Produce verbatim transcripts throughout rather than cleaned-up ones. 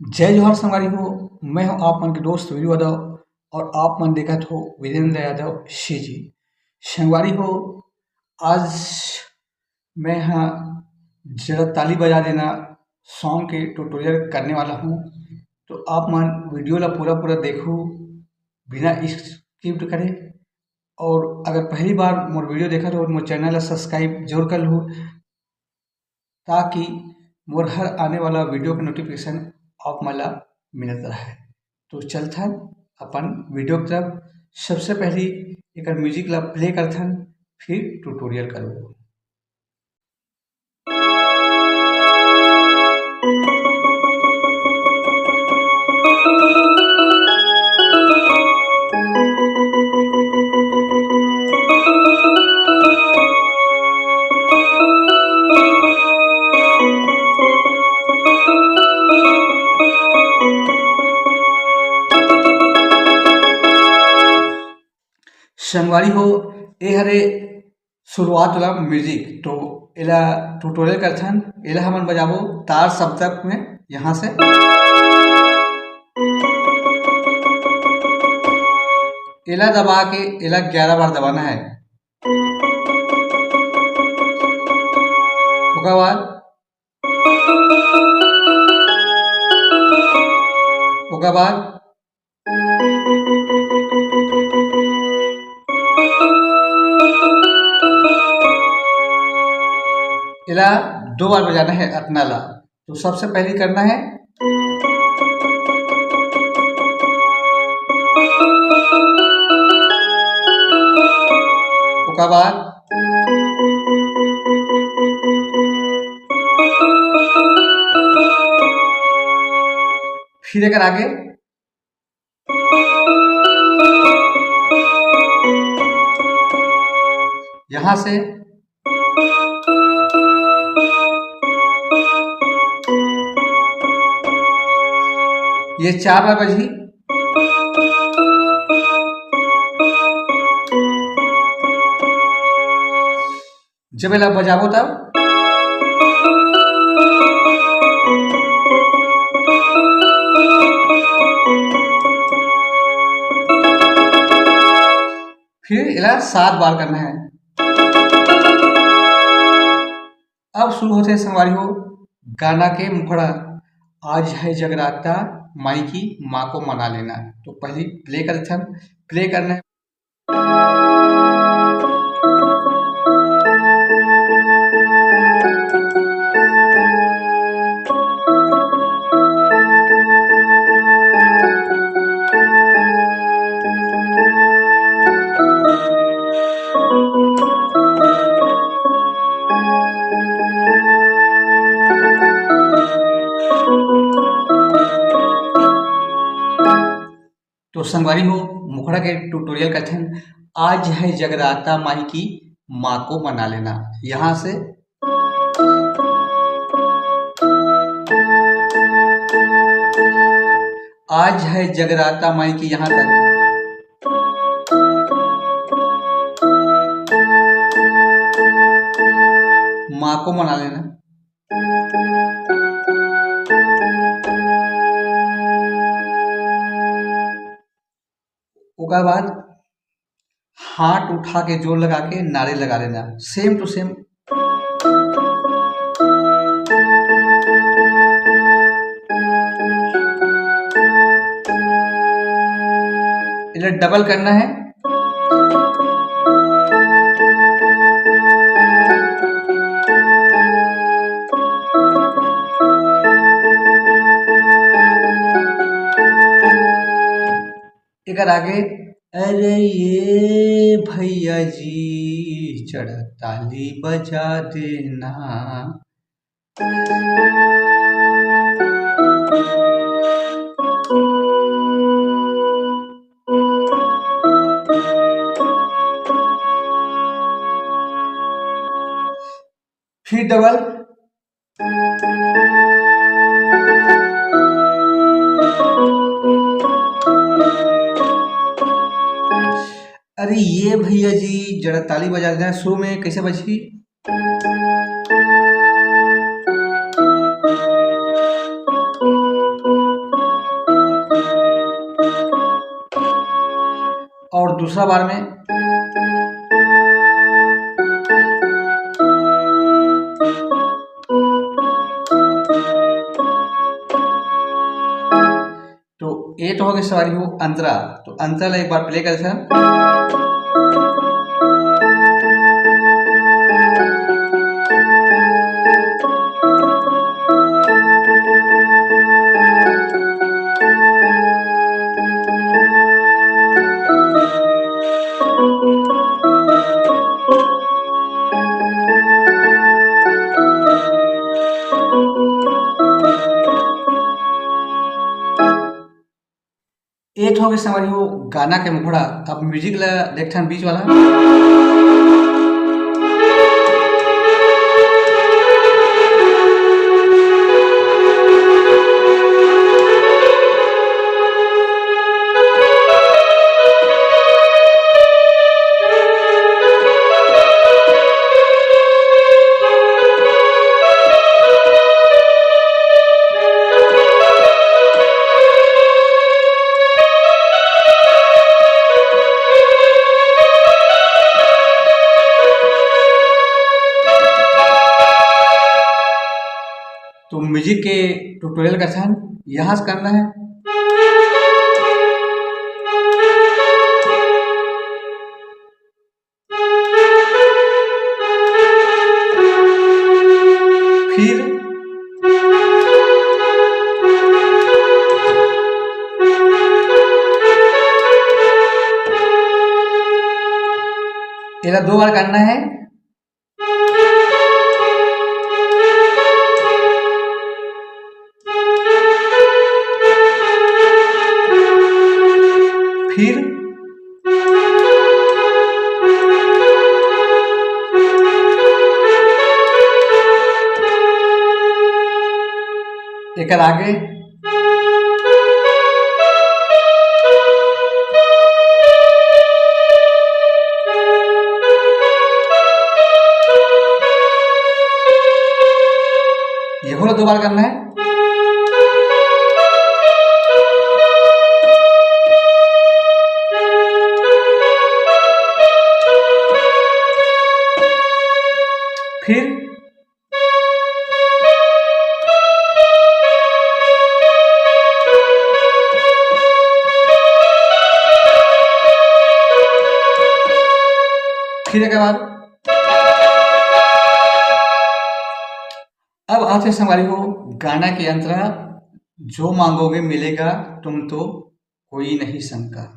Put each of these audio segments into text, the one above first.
जय जोहार संगवारी हो, मैं हूं आप मन के दोस्त वीरू यादव और आप मन देखत हो वीरेंद्र यादव सी जी। संगवारी हो, आज मैं हा जरा ताली बजा देना सॉन्ग के ट्यूटोरियल करने वाला हूं, तो आप मन वीडियो ला पूरा पूरा देखो, बिना स्किप करे। और अगर पहली बार मोर वीडियो देखत हो, मोर चैनल ला सब्सक्राइब जरूर कर लू, ताकि मोर हर आने वाला वीडियो के नोटिफिकेशन आप मन ला मिलत रहे। तो चलथन अपन वीडियो की तरफ। सबसे पहली एकर म्यूजिक ला प्ले करथन, फिर ट्यूटोरियल करबो। संगवारी हो, ए हरे शुरुआत वाला म्यूजिक। तो एला ट्यूटोरियल करथन, एला हमन बजाबो तार सप्तक में। यहाँ से एला दबा के एला ग्यारह बार दबाना है। ओकर बाद, ओकर बाद एला दो बार बजाना है अतना ला। तो सबसे पहले करना है, ओकर बाद फिर एकर आगे, यहाँ से ये चार बार बजही। जब एला बजाबो तब फिर एला सात बार करना है। अब शुरू होथे संगवारी हो गाना के मुखड़ा, आज है जगराता, माई की माँ को मना लेना। तो पहली प्ले करथन, प्ले करना है। तो संगवारी हो, मुखड़ा के ट्यूटोरियल कथन, आज है जगराता माई की माँ को मना लेना। यहाँ से आज है जगराता माई की यहाँ तक, माँ को मना लेना। ओकर बाद हाथ उठा के जोर लगा के नारे लगा लेना, सेम टू सेम। इधर डबल करना है। एकर आगे, अरे ये भैया जी, जरा ताली बजा देना। फिर डबल। अरे ये भैया जी, जरा ताली बजा देना। शुरू में कैसे बजही? और दूसरा बार में। तो ये तो हो गए संगवारी हो अंतरा। तो अंतरा ला एक बार प्ले कर। एक हो गए संगवारी हो गाना के मुखड़ा। अब म्यूजिक ला देखथन बीच वाला। तो म्यूजिक के ट्यूटोरियल का ध्यान यहाँ से करना है। फिर एला दो बार करना है। फिर एकर आगे। ये होला दो बार करना है। फिर फिर एक बार। अब आते संगवारी हो गाना के अंतरा, जो मांगोगे मिलेगा तुम तो कोई नहीं शंका।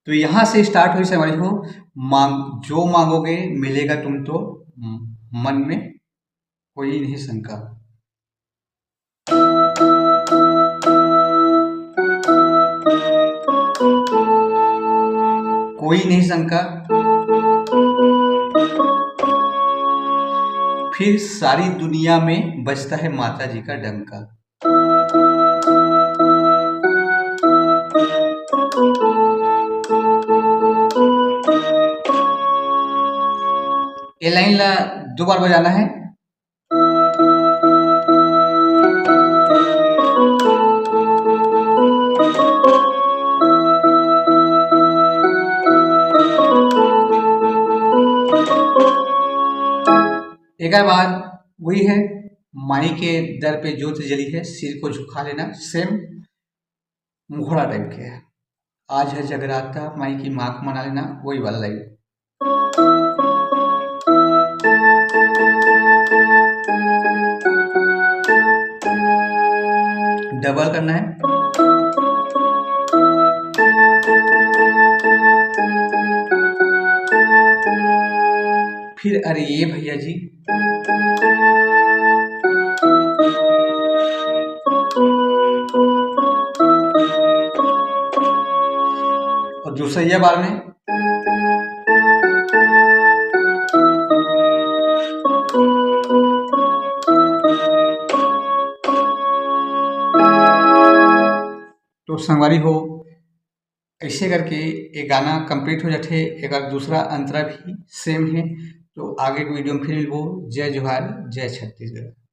तो यहाँ से स्टार्ट हुई संगवारी हो, मांग, जो मांगोगे मिलेगा तुम तो, मन में कोई नहीं शंका। कोई नहीं शंका। फिर सारी दुनिया में बजता है माता जी का डंका। ये लाइन ला दो बार बजाना है। एक बार वही है, माई के दर पे जोत जली है, सिर को झुका लेना, सेम मुखड़ा टाइप के है। आज है जगराता, माई की माँ को मना लेना, वही वाला लाइन। डबल करना है। फिर अरे ये भैया जी, दूसरा ये बार में। तो संगवारी हो, ऐसे करके ये गाना complete हो जाथे। एकर दूसरा अंतरा भी same है, तो आगे के video में फिर मिलबो। जय जोहार, जय छत्तीसगढ़।